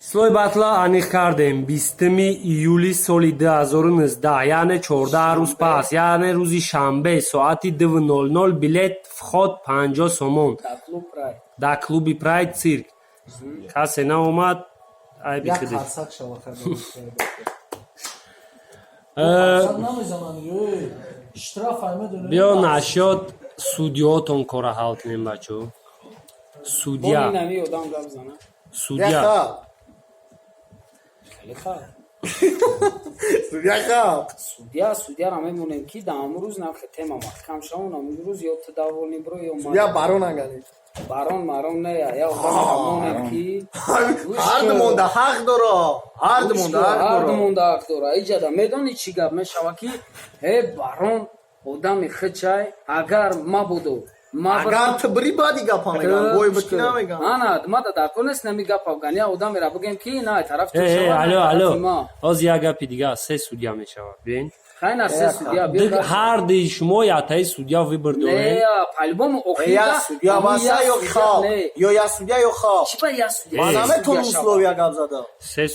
Числои батла аниқ кардем: 20-уми июли соли 2019, яъне 14 рӯз пас, яъне рӯзи шанбе, соати 2:00. Билет вход 50 сомон. Дар клуб Прайд. Дар клуби Прайд цирк. Касе наомад, айби Як худаш. қарсак шава. Қарсак намезананд, ё штраф ай медонӣ. Биё, нашёд судьётон кора ҳал кунем, бачо. Судья. Бо инами одам гап зана. Судья. Хеле хаб. Судья хаб. Судья, судьяра мемонем, ки дар ҳамун рӯз нархи тема маҳкам шавон. Ҳамун рӯз ё ту довольный бро, ё Судья ман. Барон агани. Барон марон не, я одамро монем, ки Ҳар ду монда ҳақ доро. Ҳар ду монда ҳақ ҳар ду доро. монда ҳақ дора. Иҷада медонӣ, чӣ гап мешава, ки э барон одами хичай, агар мабуду Агар ту бири, баъди гапа мегам, бой бити намегам. Ана мада дар кор нест нами гап афган, я одамеро бигем, ки на тараф ту Э, э, шава, на алло, тарафи алло. ма. Ҳозир як гапи дига: се судья мешавад, бин. Хайна, се судья биё. Ҳар дуи шумо яктаи судья выбор дорем. Не, по-любому охир Я судья баса ё хоб. Ё я судья, ё хоб. Чӣ ба я судья? Ман Э. наметонам условия гап зада. Се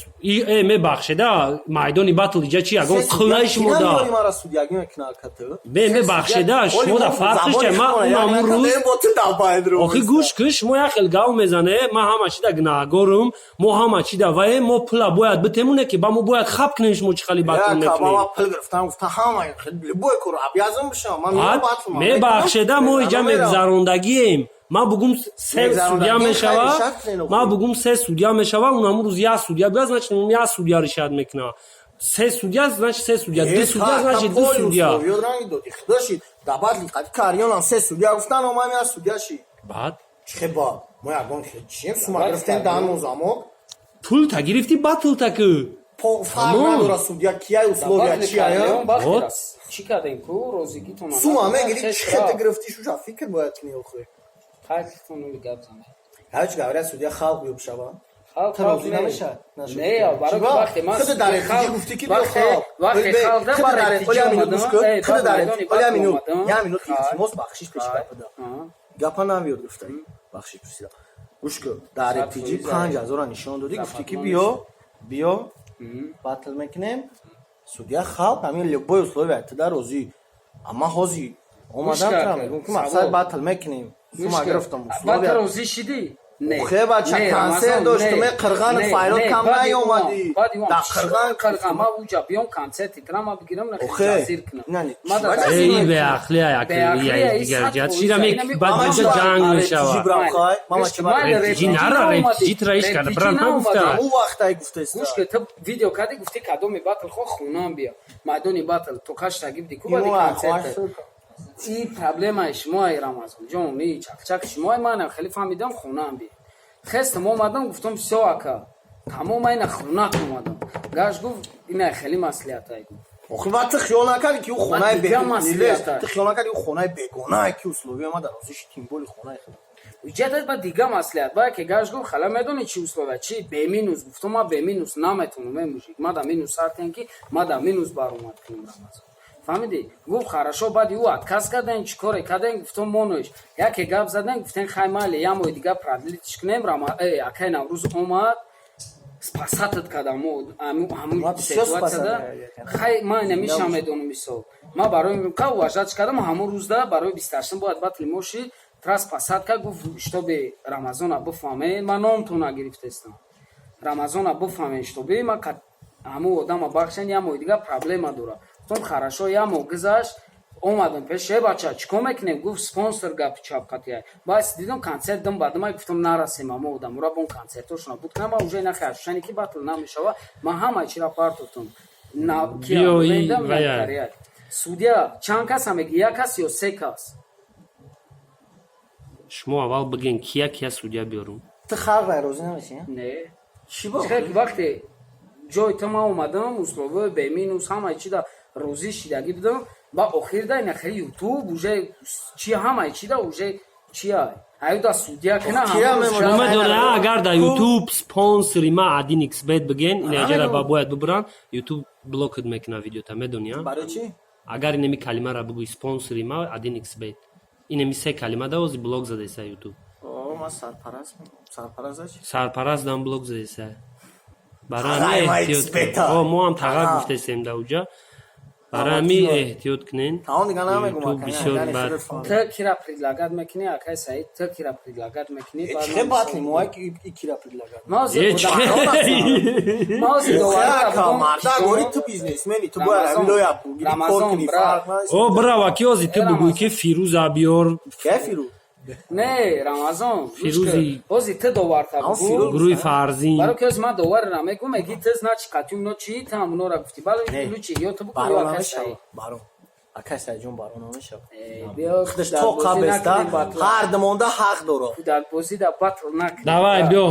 мебахшеда, майдони батл иҷа чи ягон қуллаи шумо да. Мара судьягӣ мекуна кату. Бе, мебахшеда, шумо да фарқиш че, ман он ҳамун рӯз бо ту давбайд ру. Охи, гӯш кун, шумо як хел гав мезане, ман ҳама чида гунаҳгорум, мо ҳама чида вае, мо пула бояд битемоне, ки ба мо бояд хаб кунем, шумо чӣ хали батл Я мекунем. каба пул гирифтам, гуфта ҳама любой кор обязан бишам. Ман меём батл. Мебахшеда, мо иҷа мегузарондагием. Ман бугум, се судья мешава, ман бугум, се судья мешава, он ҳамун рӯз як судья бия, значит, он як судья решать мекуна. Се судья, значит, се судья, ду судья, значит, ду судья. Худоши, да батли қати карёнам се судья гуфтан, омам я судья ши. Баъд? Чихе ба мо ягон чием сума гирифтем даҳану замок. Пулта гирифти, батлта ку. Фарқ надора судья кияй, условия чия. Вот. Чӣ кардем ку, розигитон? Сума мегири, чихе ту гирифти, шуша фикр бояд кунӣ охи. Хайфтон гап занед. Ҳач говорят, судья халқ биёб шава. Халқ. Ту розӣ намешавад? Не, барои вақте ман Худ дар РТГ гуфтӣ, ки биё халқ. Вақте халқ да Худ бар дар РТГ оля минут гӯш кун. омадам, Худ дар майдони оля батл минут, омадам. я минут, илтимос, бахшиш, пеши гапа да. Гапа навиёд гуфта. Бахшиш пурсида. Гӯш кун, дар Сад РТГ фоиз. 5000-ра нишон додӣ, гуфтӣ, ки биё, биё, батл мекунем. Судья халқ, ҳамин любой условия ту да розӣ. Амма ҳозир омадам, Гӯш тура кун, мегӯм, ки савол. мақсад батл мекунем. Сума Гӯш кун. гирифтам Баъд условия. розӣ шидӣ? Не. Охе, бача, Не, консерт Рамазон, дошт, не. ме Қирғанов Не, файрод не, кам баъди наёмадӣ. баъди он Дар Қирған Қирған ма уҷа биём, консерти кунам, ма бигирам, на Охе, ҷазир кунам. не, не, Ма дар чӣ Эй, ҷазир беақли Беақли, дигар сад ҷиҳат фоиз. шира Инами баъд Мама инҷа чӣ ҷанг ба мешавад. РТГ брам хай? Мама чӣ ба РТГ нара, РТГ тра иш карда, брам нагуфта. Ҳамун вақтай гуфтеста. Гӯш ки, ту видео кардӣ, гуфтӣ, кадоми батл хо хонам биё, майдони батл то каштагӣ бидӣ ку баъди Имо, консерт. И проблемаи шумо, ай Рамазонҷон, и чақчақи шумо, манам хеле фаҳмидам, хонаам би хестам омадам, гуфтам: «Всё, ака, тамом, айна хонат омадам». Гаш гуфт: «Ина хеле маслиҳатай», гуфт. Охи, ва ту хиёл накардӣ, ки ӯ хонаи Дига бегона маслиҳат. Ту хиёл накардӣ, ӯ хонаи бегонае, ки условия ма дар розӣ ши, тем более хонаи худам. Иҷадат ба дига маслиҳат ба ки гаш гуфт: «Хала, медонӣ чи условия чи беминус?» Гуфтам: «Ма беминус наметонам, э мужик, ма да минус сартем, ки ма да минус баромад кунем, Рамазон, фаҳмидӣ?» Гуфт: «Хорошо». Баъди ӯ отказ кардем, чӣ коре кардем, гуфтам, моноиш яке гап задем, гуфтем: «Хай, майли, як моҳи дига продлить кунем». Акай Наврӯз омад, спасать кардам ҳамун Ма бисёр ситуатсияда. спасать. Хай, ман намешам, медонам, мисол, ман барои ка уважать кардам ҳамун рӯзда, барои 28-м бояд батли моши тра спасать кард. Гуфт: «Чтобы Рамазона бифаҳмен, ман номтона гирифтестам, Рамазона бифаҳмен, чтобы ма ҳамун одама бахшен, як моҳи дига проблема дора». Гуфтам: «Хорошо». Як моҳ гузашт, омадам пеш: «Э, бача, чӣ кор мекунем?» Гуфт: «Спонсор гапи чапқатия». Бас дидам, консерт дам бадама, гуфтам: «Нарасем, амо одамура бон консертошона буд кунам». Уже нахе ошушане, ки батл намешава, ман ҳамаи чира партофтам. Биёи, вая. Судья чанд каса меги, як кас ё се кас? Шумо аввал бигӯен, кия кия судья биёрум. Ту халқ вай розӣ намешӣ? Не. Чӣ бо? Хеле вақте ҷои ту ман омадам, условиҳои беминус, ҳамаи чида розӣ шидагӣ будам, ба охирда ина хели ютуб уже чи, ҳамаи чида уже чия аюда судья кина. Кия ҳамон мемонад? Шумо медонед, агар дар Ютуб «спонсори ма один xbet» бигӯен, инаҷара ба бояд бибуранд, Ютуб блокат мекунад видеота, медонӣ, а? Барои чӣ? Агар инами калимаро бигӯй, «спонсори ма один xbet», инами се калима да ози блок задаиса Ютуб. О, ман сарпараст, сарпараст чи? Сарпараст дам блок задаиса. Барои Тағай ҳамин ма эҳтиёт эксперта. кунед. О, мо ҳам тағай Аҳа. гуфтесем да уҷа. Барои ҳамин эҳтиёт кунен. Тамом, дига намегум. Ютуб ака, бисёр яъне бад. худат фаҳмид. Ту кира предлагать мекунӣ, акай Саид, ту кира предлагать мекунӣ? Э, Баъд чӣ ман батли мисол мо ки кира предлагать? Ман ҳозир Э, чӣ? ман ҳозир доварӣ Ака, марда, гори ту бизнесмени, ту бояд Рамазон, ҳамин лоя бугири кор Рамазон, кунӣ, брат. фарқ надошт. О, бирава, ки ҳозир ту Э, бугӯй, ки Фирӯза биёр. Ке Фирӯз? Не, Рамазон, гӯш кун. Фирӯзи- Ҳозир ту доварта Ам бугӯ. Фирӯз. Гурӯҳи Фарзин. Барои ки ҳозир ман доварро мегӯм, мегӣ ту значит қатъи уно чӣ, ту ҳам унора гуфтӣ. Бале, Не. лучи ё ту бугӯ, ё Барон акай намешава. Саид. Барон. Акай Саидҷон, барон намешава. Э, биё Худаш кӯдакбозӣ тоқа беста, накунем батл. ҳар думонда ҳақ дора. Кӯдакбозӣ да батл накунем. Давай, биё.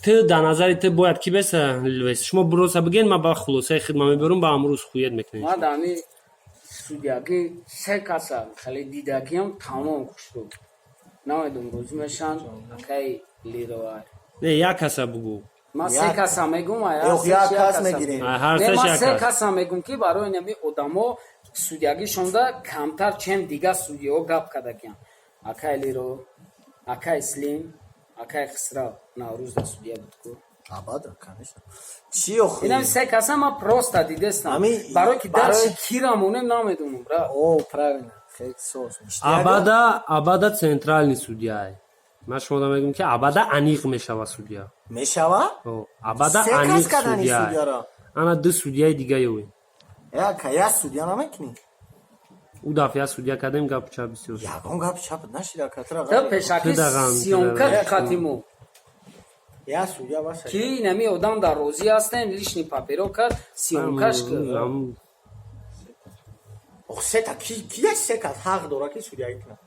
Ту дар назари ту бояд ки беса лвес? Шумо буроса бигӯен, ман ба хулосаи хидма мебарам, ба амрӯз хует мекунем. Ман дар ҳамин судягӣ се каса хеле дидагиам, тамом хушрӯ. Намедонам, розӣ мешаванд, акай Лировар. Не, як каса бугӯ. Ман се каса мегум, ай ҳар Ёх, сеш як як кас каса. мегирем. Ай, ҳар Не, сеш ман як се кас. каса мегум, ки барои инами одамо судягишонда камтар, чем дигар судяҳо гап кардагиам. Акай Лиро, акай Слим, акай Хисрав Наврӯз да судя буд ку. Абада, конечно. Чӣ охи? Инами се каса ман просто дидестам. Барои ки дарси кира монем, намедонам, бра. О, правильно. Хеле соз. Абада, абада центральный судья. Ман шумо мегӯям, ки абада аниқ мешава судья. Мешава? О, абада Се кас аниқ кардани судья. судьяра. Ана ду судьяи дига ёвем. Э, ака, як судья намекунӣ? Ӯ дафъа як судья кардем, гапу чап бисёр. Ягон гап чап нашид, ака, тура Та ғайр. пешакӣ Ту дағам, ту съёмка дағам. қатиму. Як судья баса. Ки инами одам дар розӣ ҳастем, лишний паперо кард, съёмкаш кард. Ох, се та ки як се кас ҳақ дора ки судьягӣ кунад?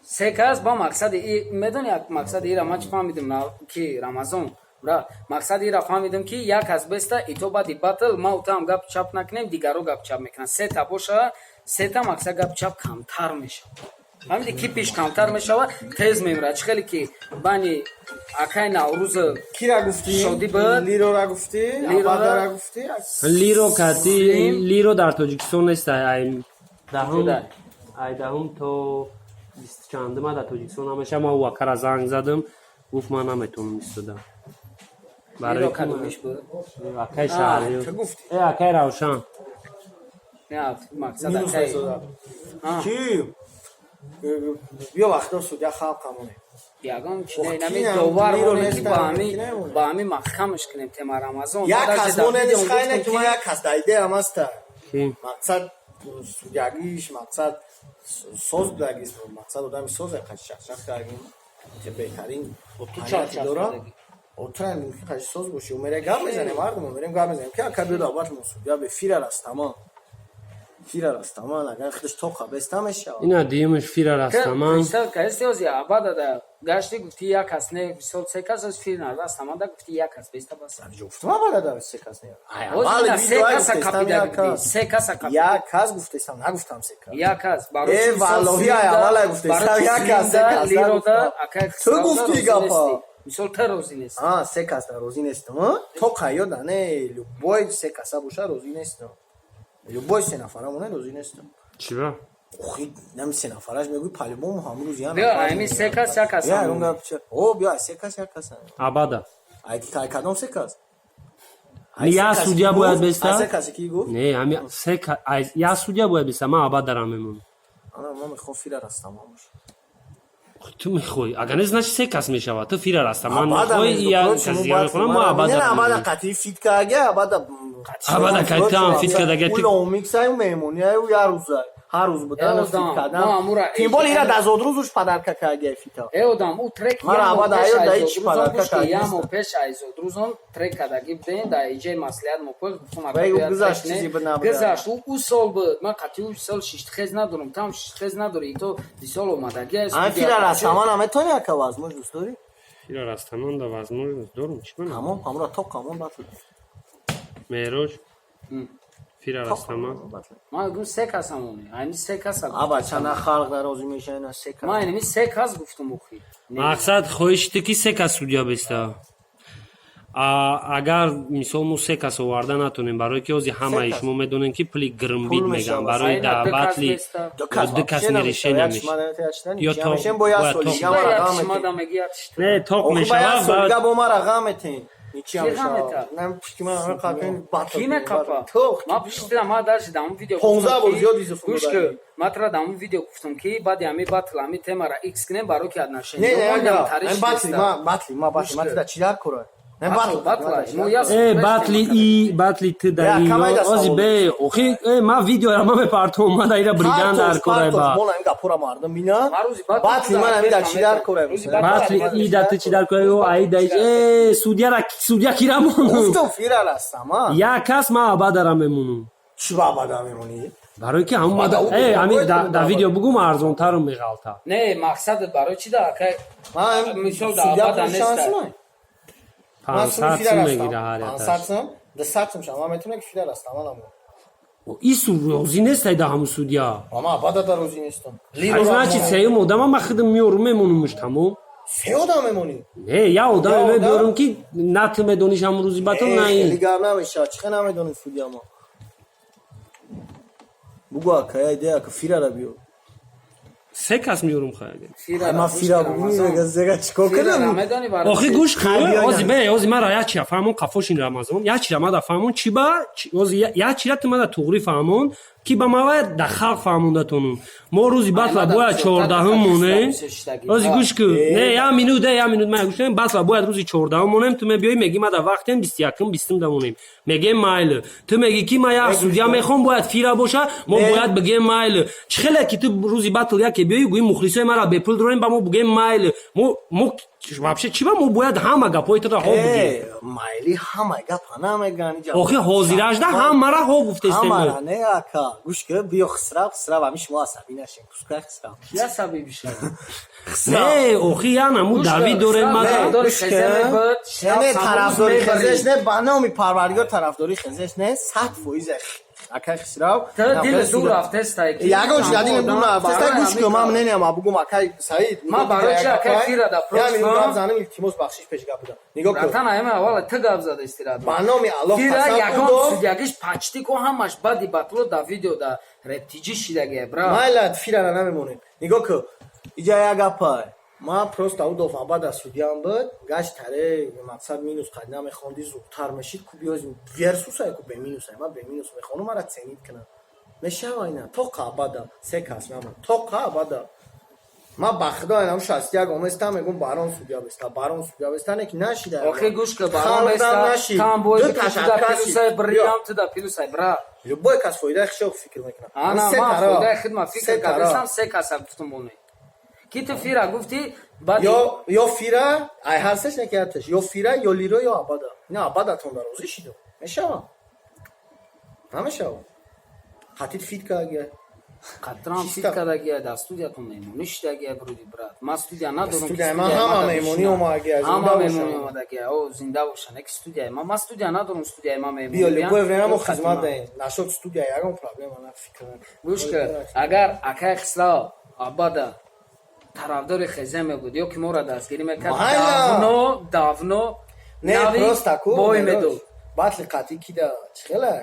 Се кас ба мақсади медони, як мақсади ира ман чӣ фаҳмидим, ки Рамазон, бра, мақсади ира фаҳмидим, ки як кас беста ито баъди батл ма утаам гап чап накунем, дигаро гап чап мекунанд. Сета боша, сета мақсад гап чап камтар мешавад, фаҳмиди, ки пиш камтар мешавад, тез мемирад. Чӣ хеле ки бани акай Наврӯз Кира гуфтӣ? Шодӣ буд. Лирора гуфтӣ? Лирора. Абадара гуфтӣ? Лиро кати Слим. Лиро дар Тоҷикистон нест, ай даҳум Куҷода? Ай даҳум то бисту чандума дар Тоҷикистон намеша. Ман ӯ акара занг задам, гуфт, ман наметавонам истода. Барои Лиро ки кадомиш буд? Акай шаҳри. Ту гуфтӣ? Э, акай Равшан. Не, мақсад Минус акай месозад. А. Ки? Биё, вақто судья халқамоне. Ягон чи Ох, не, инами кинам, довар Лиро монем, ки нестам, ба ҳами кинам монем. ба ҳами маҳкамаш кунем тема Рамазон. Як Даже кас дар монениш видео хайне гуфтем, ки ман як кас дар идеям аста. Ки? Мақсад судягиш, мақсад соз будагис, мақсад одами созе, қаш чақчақ кардем. Ки беҳтарин ту понятие чақчақ дора. кардагӣ. Отра мумкин қаш соз боши. Умере гап мезанем, мардум, умерем гап мезанем. Ки ака биёд аввал мо судья бе фира растаман. Фира растаман, агар худаш тоқа беста мешавад. Ина дуюмаш Фира Растаман. Представь, каси ози абада да гашти, гуфти як кас не, мисол се кас оз фир нарастаман да гуфти як кас беста бас. Гуфтам абада да се кас не. Ай, Ози аввал на се видео ай каса гуфтестам капида як гуфти, кас. се каса капида. Як кас гуфтестам, нагуфтам се кас. Як кас барои Э, чи мисол валлоҳи, ай, Слим да- аввал ай гуфтестам, барои чи як кас, Слим се да, кас, Лиро да, нагуфтам. акай Ту Хисрав да гуфти розӣ гапа. нести. Мисол ту розӣ нести. А, се кас да розӣ нестам, а? То қайёда, не, любой се каса боша розӣ нестам. Любой се нафара моне розӣ нестам. Чиба? Охи, нам се нафараш мегӯй, по-любому ҳамрӯз я Биё, ами се кас як кас. Я, рон гап ча. О, биё, ай се кас як кас. Абада. Ай, ай кадом се кас? Ми як судья бояд беста? Ай се касе ки гуфт? Не, ҳами се ай як судья бояд беста, ман абадара мемонам. Ана ман мехоҳам фира растаман боша. Ту мехоҳӣ, агар не, значит се кас мешавад. Ту фира растаман Абада мехоҳӣ, мехоҳам, як кас дига мехоҳам, мо Не, абада. абада қатъи фит карга, абада. Абада кайтам фит кардага. Уло миксай, меҳмонияю як рӯза. Ҳар рӯз будан Э, фит одам, кардан. мо амура Тем более ира дар зодрӯзуш подарка карга фита. Э, одам, ӯ трек Мара як моҳ абада пеш аё аз да ҳеҷ зодрӯзон подарка гӯш ки, карда як нест. моҳ пеш аз зодрӯзон трек кардагӣ будем, дар иҷаи маслиҳат мо пул гуфтам, ака, Вай, ӯ бояд гузашт, трек не. чизе буд набуда. Гузашт, ӯ сол буд, ман қатъи ӯ сол шиштхез надорам, там шиштхез надорӣ, то бисол омадагӣ аст. Ан фира растаман наметавонӣ, ака, возможность дорӣ? Фира растаман да возможность дорум, чӣ ман? Тамом, ҳамро то қамон батл. Меҳроҷ. Фира растаман. Ман гум се кас ҳамоне, ами се кас. Аба чана халқ дар розӣ мешавад, ина се кас. Ман инами се кас гуфтам охи. Мақсад хоҳиши ту ки се кас судья беста. Агар мисол мо се кас оварда натонем, барое ки ҳозир ҳамаи кас. шумо медонем, ки пули грмбид Пул меган мешавад. барои Айна дар ду кас батли беста. Ду кас ду кас вообще нерешение намешавад. Як шума мешавад. наметавонад, як Ё шума тоқ- намешавад, бо як бояд соли тоқ дига мара Як ғам шума метен. да меги, як шума. Не, тоқ Охи, ба як мешавад. соли дига Баъд бо мара ғам метен. Ничья мешава. Нам пушти ман ҳама қапин батл. Ки мекапа? Ма пуштира, ма даже дар он видео 15 бор зиёд виза. Гӯш ки, ма тра дар он видео гуфтам, ки баъди ҳами батл ҳами темара икс кунем, баро ки отношения. Не, не, батли ма, батли ма, батли ма тида чӣ дар кора? Э, батли и батли ты даи ози бе охи, э, ма видеоро ма мепартом, ма даира бридан дар корай ба. Батли ман ами дар чӣ дар корай? Батли и да ты чӣ дар корай? О, ай дай, э, судьяра, судья кира монум? Гуфтам, фира растам, а. Як кас ма абадара мемонум. Чӣ ба абада мемонӣ? Барои ки ҳамн э ами да видео бугум, арзонтару меғалта. Не, мақсадат барои чӣ да, акай? Мисол, да абада неста. 500 сум мегира ҳар 500 сум, 200 сум шама метавонад, ки фира растам анам. Ису розӣ нестай да ҳамун судья. Ама абада да розӣ нестам. Значит, сеюм одама ма худам меорум, мемонумш, тамом. Се одам мемонӣ? Не, я одам мебиёрум, ки на ту медониш ҳамун рӯзи батл, на ин. Хеле гап намешавад. Чӣ намедонӣ судья мо? Бугу, акая, идея, ка фирара биё. Се кас меёрум, хаяга. Ма фира бугу, чикор кардам? Охи, гӯш кун, ози бе, ози мара як чира фаҳмон, қафошин Рамазон, як чира мада фаҳмон, чӣ ба ози як чира ту мада туғрӣ фаҳмон, ки ба мава да халқ фаҳмондатонум. Мо рӯзи батла бояд 14-ум монем. Ози гӯш кун, не, як минут, як минут, ма гӯш кунем. Батла бояд рӯзи 14-ум монем, ту мебиёӣ, мегӣ, ма да вақтем 21-ум, 20-ум да монем. Мегем майлы. Ту мегӣ, ки ма як судья мехом, бояд фира боша, мо бояд бигем майлы. Чӣ хеле ки ту рӯзи батл яке биёӣ, гӯӣ, мухлисои мара бепул дорем, ба мо бугем майлы. Мо вообще чӣ ба мо бояд ҳама гапҳои тура ҳо бугем? Майли ҳама гапа намеган. Охи, ҳозиражда ҳамара ҳо гуфтестем. Ҳамара не, ака, гӯш ки, биё, Хисрав, Хисрав, ами шумо асабӣ нашем, пускай Хисрав. Ки асабӣ бишавад? Не, охи, я наму Давид дорем мада. Не, тарафдори хезеш не, ба номи Парвардигор, тарафдори хезеш не, 100% акай Хисрав. Дил дур рафтестай. Ягон чи дил дур рафтестай. Гӯш кун, ман мнениям бугум, акай Саид. Ма барои чи акай фира да просто гап занам, илтимос, бахшиш, пеш гап будам. Нигоҳ кун. Братан, ама аввал ту гап задасти, рад. Ба номи Аллоҳ. Фира ягон судьягиш почти ко ҳамаш бади батло да видео да рептиҷи шидагия, бра. Майла, фирара намемонем. Нигоҳ кун, иҷа як гапай. Ма просто удов абада судьям буд, гашт таре, мақсад, минус қад намехонди, зудтар мешид ку. Биёз версусай ку, бе минусай, ма бе минус мехонам, мара ценить кунам. Мешава ина тоқа абада се кас нама тоқа абада. Ма ба худо, инам 61 оместам, мегум, барон судья беста, барон судья беста, не ки нашида. Охи, гӯш ка, барон беста, там бой туда плюсай, бриям туда плюсай, бра. Любой кас фоидаи хишо фикр мекунам. Ана ма фоидаи хидма фикр кардастам, се каса гуфтум, боне ки ту фира гуфтӣ. Баъд ё фира, ай ҳар сеш не, ки яташ ё фира, ё лиро, ё абада. Ина абадатон дар розӣ шидо, мешава, намешава, қатит фит кардагия. Қатрам фит кардагия, дар студиятон меҳмонӣ шидагия, бруди брат. Ман студия надорам. Студияи ман ҳама меҳмонӣ омадагия. Ҳама меҳмонӣ омадагия, о, зинда бошанд, ки студияи ман, ман студия надорам, студияи ман меҳмонӣ. Биё, любое время мо хизмат даем. Нашод студия ягон проблема на, фикр. Гӯш кар, агар акай Хислав абада тарафдори хезе мебуд ё ки моро дастгирӣ мекард, давно, давно не, просто ку бой медод. Батли қатӣ кида чихела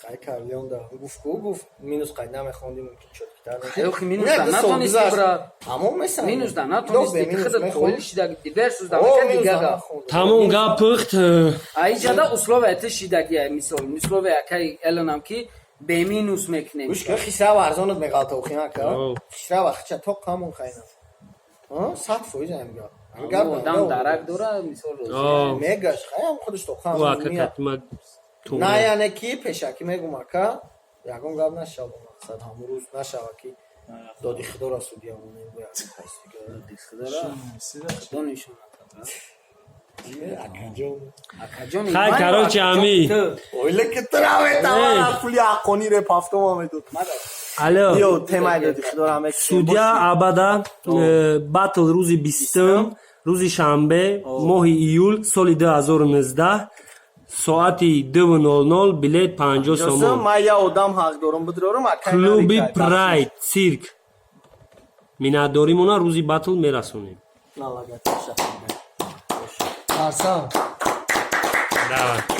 қай карлеонда гуфт ку, гуфт, минус қай намехондӣ, мумкин чёткитар. Охи, минус да натонисти, брат. Тамом месан. Минус да натонисти, худат қоил шидаги, версус да мекард, дига гап. Тамом, гап пухт. Аиҷада условия ти шидагия, мисол, условия акай элонам, ки беминус мекунем. Гӯш ки, Хисрав арзонат меғалта, охи, ака Хисрав хича то қамон хайна 100% ам гап. Одам дарак дора, мисол. Мегаш хаям худаш то қам. На, яъне ки пешакӣ мегум, ака, ягон гап нашава, мақсад, ҳамун рӯз нашава, ки доди худора судья монем. Доди худора донишон. Акаҷон. Акаҷон. Хай, короче, ами. Ойле ки травета пули ҳаққонӣ репафтома медод. Алло. Ё темай доди худора мек. Судья абада батл рӯзи 20-ум, рӯзи шанбе, моҳи июл, соли 2019, соати 2:00, билет 50 сомон. Ман я одам ҳақ дорам бидорам. Клуби Прайд цирк. Миннатдоримона рӯзи батл мерасонем. Арсан. Давай.